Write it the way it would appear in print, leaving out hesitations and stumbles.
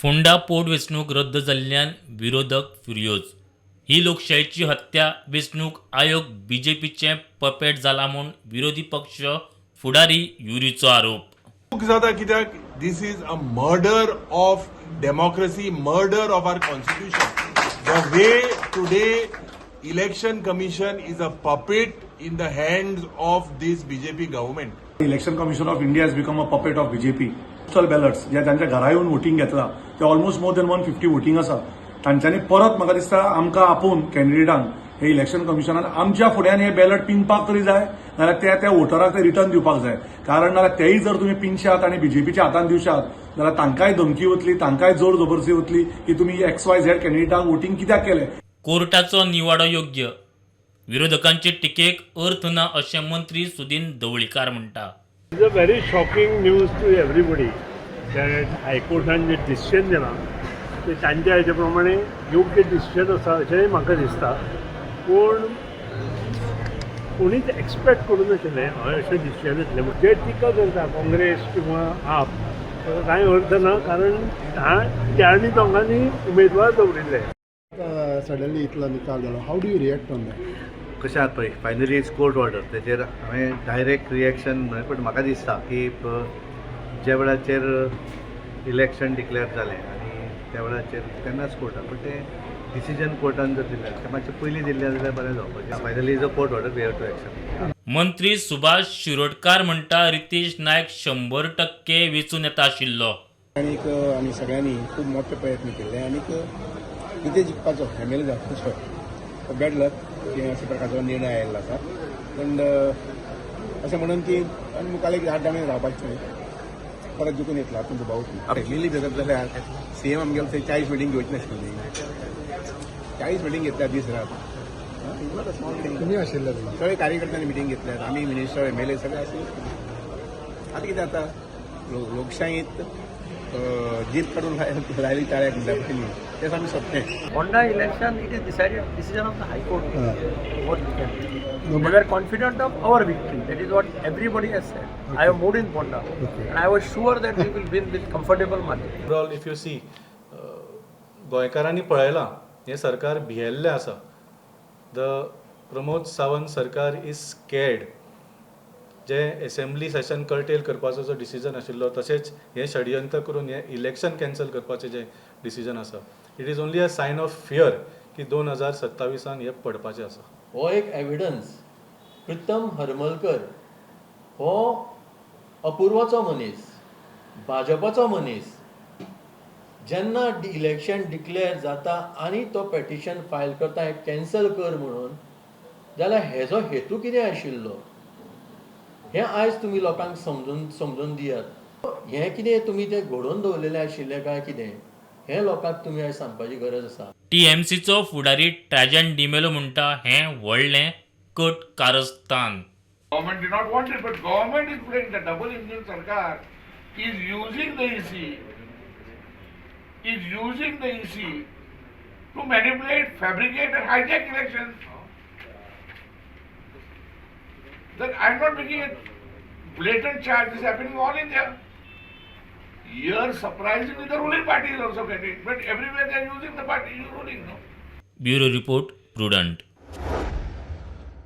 फोंडा पोटवेंचणूक रद्द जाल्ल्यान विरोधक फिर्योज. ही लोकशायेची हत्या. वेंचणूक आयोग बीजेपीचें पपेट जाला म्हूण विरोधी पक्ष फुडारी युरीचो आरोप. चूक जाता कित्याक this is a murder of democracy, murder of our constitution. The way today Election Commission is a puppet in the hands of this BJP government. Election Commission of India has become a puppet of BJP. Postal ballots जे तांच्या घरा येवन voting घेतला ते almost more than 150 voting आसा. तांच्यांनी परत म्हाका दिसता आमकां आपोवन कॅन्डिडेटांक हे इलेक्शन कमिशनान आमच्या फुड्यान हे बॅलट पिनपाक तरी जाय, नाल्यार त्या त्या वोटराक ते रिटर्न दिवपाक जाय. कारण नाल्यार तेय जर तुमी पिनशात आनी बीजेपीच्या हातान दिवशात जाल्यार तांकांय धमकी वतली, तांकांय जोर जबरदस्ती वतली की तुमी एक्स वाय झेड कॅन्डिडेटाक वोटींग कित्याक केलें. कोर्टाचो निवाडो योग्य, विरोधकांचे टिकेक अर्थ ना अशें मंत्री सुदिन ढवळीकार म्हणटा. It's a very shocking news to everybody that हायकोर्टान J decision दिलां तें तांच्या हेजे प्रमाणे योग्य डिसिजन आसा अशेंय म्हाका दिसता. पूण कोणीच एक्सपेक्ट करूं नाशिल्लें हय अशें डिसिजन येतलें म्हूण. जे टिका करता काँग्रेस किंवा आप, ताका कांय अर्थ ना, कारण त्या आनी दोगांनी उमेदवार दवरिल्ले. सडनली इतलो निकाल जालो, how do you react on that? कशें आहा पळय, फायनली it's court order. तेजेर हांवें डायरेक्ट रिएक्शन न्हय, बट म्हाका दिसता की ज्या वेळाचेर इलेक्शन डिक्लेअर जालें आनी त्या वेळाचेर तेन्नाच कोर्टान, पण तें डिसिजन कोर्टान जर दिलें तें मातशें पयलीं दिल्लें जाल्यार बरें जावपाचें. Finally is a court order, we have to accept. मंत्री सुभाष शिरोडकार म्हणटा, रितेश नायक 100% वेंचून येता आशिल्लो. आनीक आमी सगळ्यांनी खूब मोठे प्रयत्न केल्ले आनीक कितें जिखपाचो, एम एल ए जावपाचो. बॅड लक की अशा प्रकारचो निर्णय आयिल्लो आसा. पूण अशें म्हणून की आनी मुखार एक 8 जाणांनी रावपाचें न्हय, परत जिखून येतलो हातूंत दुबावूच ना. मिली भगत जाल्यार सीएम आमगेलो थंय 40 मिटींग घेवची नाशिल्ली. 40 मिटींग घेतल्या दीस रात. Not a small thing. तुमी आशिल्ले? सगळे कार्यकर्त्यांनी मिटींग घेतल्यात आमी, मिनिस्टर, एमएलए सगळे आशिल्ले. आतां कितें जाता, लोकशाहीत जीत काडून लायली ताळ्याक म्हणटा पयलीं तें आमी सोंपलें. Ponda election, it is decided, decision of the High Court. What we can do. We were confident of our victory. That is what everybody has said. I have moved in Ponda, and I was sure that we will win with comfortable margin. Overall, if you see, गोंयकारांनी पळयलां, हें सरकार भियेल्लें आसा. The Pramod Sawant सरकार is scared. J assembly Seshan cartel करपाचो जो decision आशिल्लो, तशेंच हें षडयंत्र करून हें इलेक्शन कॅन्सल करपाचें जें डिसिजन आसा, it is only a sign of fear की 2027 हें पडपाचें आसा. हो एक एविडन्स. प्रितम हरमलकर हो अपुर्वाचो मनीस, भाजपाचो मनीस. जेन्ना इलेक्शन डिक्लेअर जाता आनी तो पेटिशन फायल करता हें कॅन्सल कर म्हणून, जाल्यार हेजो हेतू कितें आशिल्लो हें आयज तुमी लोकांक समजून समजून दियात. हें कितें तुमी तें घडोवन दवरलेलें आशिल्लें काय कितें, हें लोकांक तुमी आयज सांगपाची गरज आसा. टीएमसीचो फुडारी ट्रॅजन डिमेलो म्हणटा, हें व्हडलें कट कारस्थान. Government did not want it, but government is playing, the double engine sarkar is using the EC, is using the EC to manipulate, fabricate and hijack elections. That I am not making a blatant charge, this is happening all India. Here, surprisingly, the ruling party is also getting, but everywhere they are using the party is ruling, no? Bureau report, prudent.